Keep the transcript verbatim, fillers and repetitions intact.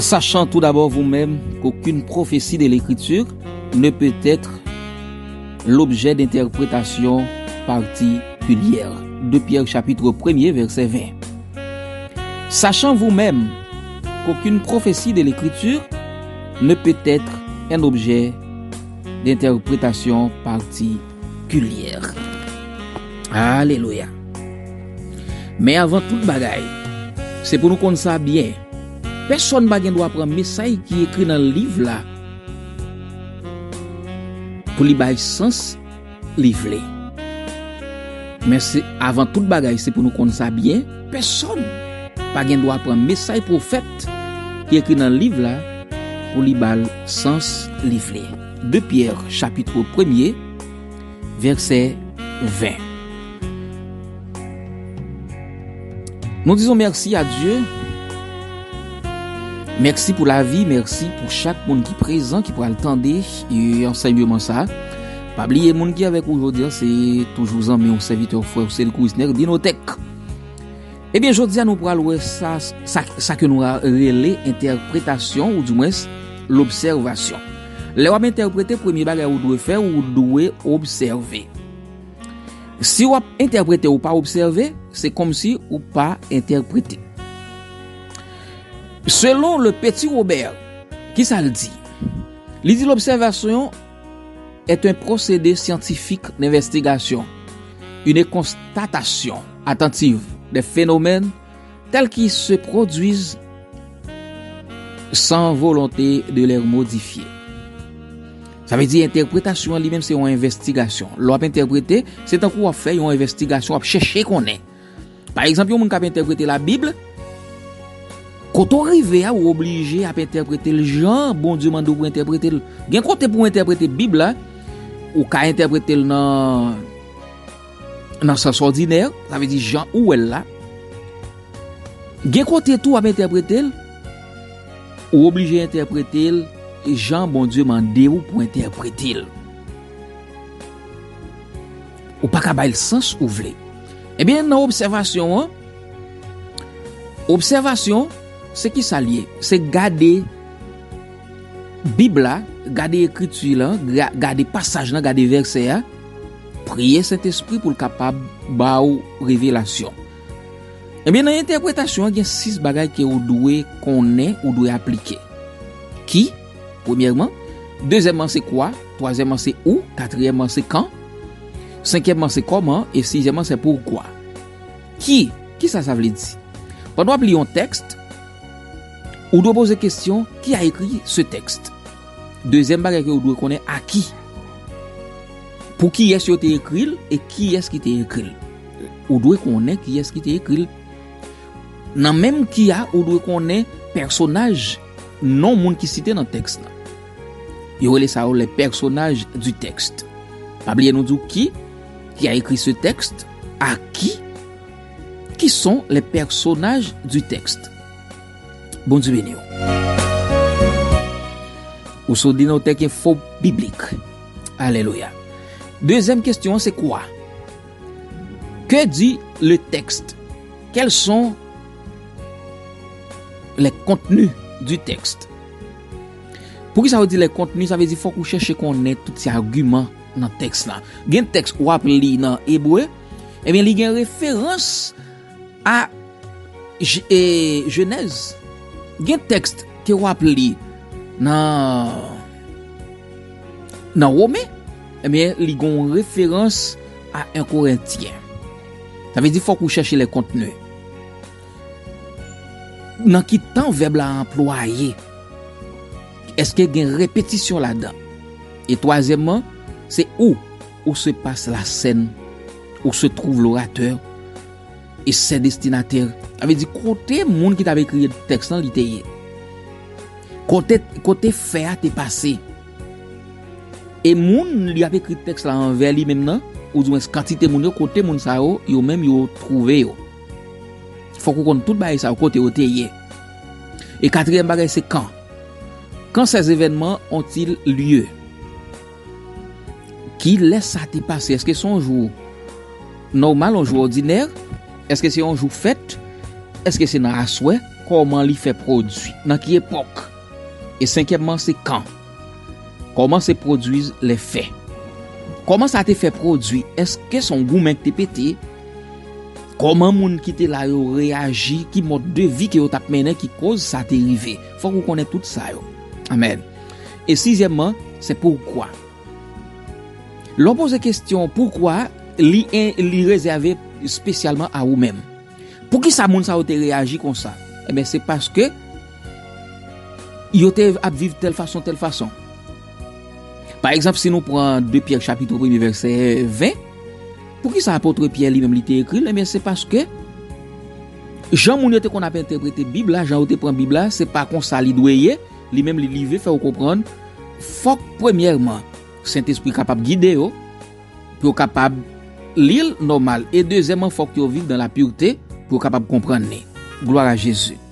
Sachant tout d'abord vous-même qu'aucune prophétie de l'Écriture ne peut être l'objet d'interprétation particulière. Deux Pierre chapitre premier, verset vingt. Sachant vous-même qu'aucune prophétie de l'Écriture ne peut être un objet d'interprétation particulière. Alelouya. Men avan tout bagay, se pou nou konn sa byen. Pèsonn pa gen dwa pran mesaj ki ekri nan liv la pou li bay sans li vle. Men se, avan tout bagay, se pou nou konn sa byen, pèsonn pa gen dwa pran mesaj pwofèt ki ekri nan liv la pou li ba l sans li vle. De Pyè, chapit premye, vèsè ven. Nou dizon mèsi a Dye. Mèsi pou lavi, mèsi pou chak moun ki prezan, ki pral tande, e, ansèyman sa. Pa bliye, moun ki avèk ou jodi a, se toujou zanmi w, sèvitè w, frè w, Selkous Nèg Dinotèk. Ebyen, jodi a, nou pral wè sa, sa, sa ke nou a rele entèpretasyon, oudimwens, lobsèvasyon. Lè w ap entèprete, premye bagay ou dwe fè, ou dwe obsève. Si w ap entèprete, ou pa obsève, se kòmsi ou pa entèprete. Selon le Petit Robert, ki sa l di? Li di, l'observation est un procédé scientifique d'investigation, une constatation attentive des phénomènes tels qu'ils se produisent sans volonté de les modifier. Sa vle di, entèpretasyon an li menm se yon envestigasyon. Lè w ap entèprete, se tankou w ap fè yon envestigasyon, w ap chèche konnen. Pa egzanp, yon moun k ap entèprete Labib, kote w rive a, ou oblije ap entèprete l jan Bondye mande w pou entèprete l. Gen kote pou w entèprete Bib la, ou ka entèprete l nan, nan sans òdinè, sa vle di jan ou wè l la. Gen kote tou w ap entèprete l, ou oblije entèprete l jan Bondye mande w pou entèprete l. Ou pa ka bay l sans ou vle. Ebyen, nan obsèvasyon an, obsèvasyon, se ki sa l ye? Se gade Bib la, gade ekriti la, ga-, gade pasaj lan, gade vèsè a, priye Sentespri pou l kapab ba w revelasyon. Ebyen, nan entèpretasyon an, gen sis bagay ke ou dwe konnen, ou dwe aplike. Ki? Premyèman. Dezyèmman, se kwa. Twazyèmman, se ou. Katriyèmman, se kan. Senkyèmman, se kòman. E sizyèmman, se poukwa. Ki? Kisa sa vle di? Pandan w ap li yon tèks, ou dwe poze kesyon, qui a écrit ce texte? Dezyèm bagay ke ou dwe konnen, a ki? Pou kiyès yo te ekri l e kiyès ki te ekri l? Ou dwe konnen kiyès ki te ekri l. Nan menm ki a, ou dwe konnen pèsonaj, non moun ki site nan tèks la. Yo rele sa yo les personnages du texte. Pa bliye nou di w qui, qui a écrit ce texte, à qui, qui sont les personnages du texte. Bondye beni w. Ou sou Dinotèk Enfo Biblik. Alelouya. Dezyèm kesyon an, se kwa? Que dit le texte? Quels sont les contenus du texte? Poukisa yo di les contenus? Sa vle di fòk ou chèche konnen tout ti agiman nan tèks la. Gen tèks w ap li nan ebre, ebyen, li gen referans a J-, e, Jenèz. Gen tèks ke w ap li nan, nan Women, ebyen, li gen yon referans a en Korentyen. Sa vle di fòk ou chèche les contenus. Nan ki tan vèb la anplwaye? Èske gen repetisyon ladan? E twazyèmman, se où, où se passe la scène, où se trouve l'orateur et ses destinataires. Sa vle di kote moun ki t ap ekri tèks lan li te ye. Kote, kote fè a te pase. E moun li ap ekri tèks la anvè li menm nan, oudimwens kantite moun yo, kote moun sa yo, yo menm yo twouve yo. Fòk ou konn tout bagay sa yo, kote yo te ye. E katriyèm bagay, se quand. Quand ces événements ont-ils lieu? Kilè sa te pase? Èske se yon jou nòmal, yon jou òdinè? Èske se yon jou fèt? Èske se nan aswè? kòman li fè pwodui, nan ki epòk. E senkyèmman, se kan. Kòman se pwodui lè fè. Kòman sa te fè pwodui? Èske se yon goumen ki te pete? Kòman moun ki te la yo reyaji? Ki mòd de vi ke yo t ap mennen ki koz sa te rive? Fòk ou konnen tout sa yo. Amèn. E sizyèmman, se poukwa. Lè w poze kesyon poukwa, li, li rezève espesyalman a ou menm. Poukisa moun sa yo te reyaji konsa? Ebyen, se paske yo te ap viv tèl fason, tèl fason. Pa egzanp, si nou pran de Pyè chapit premye vèsè ven, poukisa apot Pyè li menm li te ekri l? Ebyen, se paske jan moun yo te konn ap entèprete Bib la, jan yo te pran Bib la, se pa konsa li dwe ye. Li menm li rive fè w konprann, fòk premyèman Sentespri kapab gide yo, pou yo kapab li l nòmal. E dezyèmman, fòk yo viv dan la pirte pou yo kapab konprann li. Glwa a Jezi.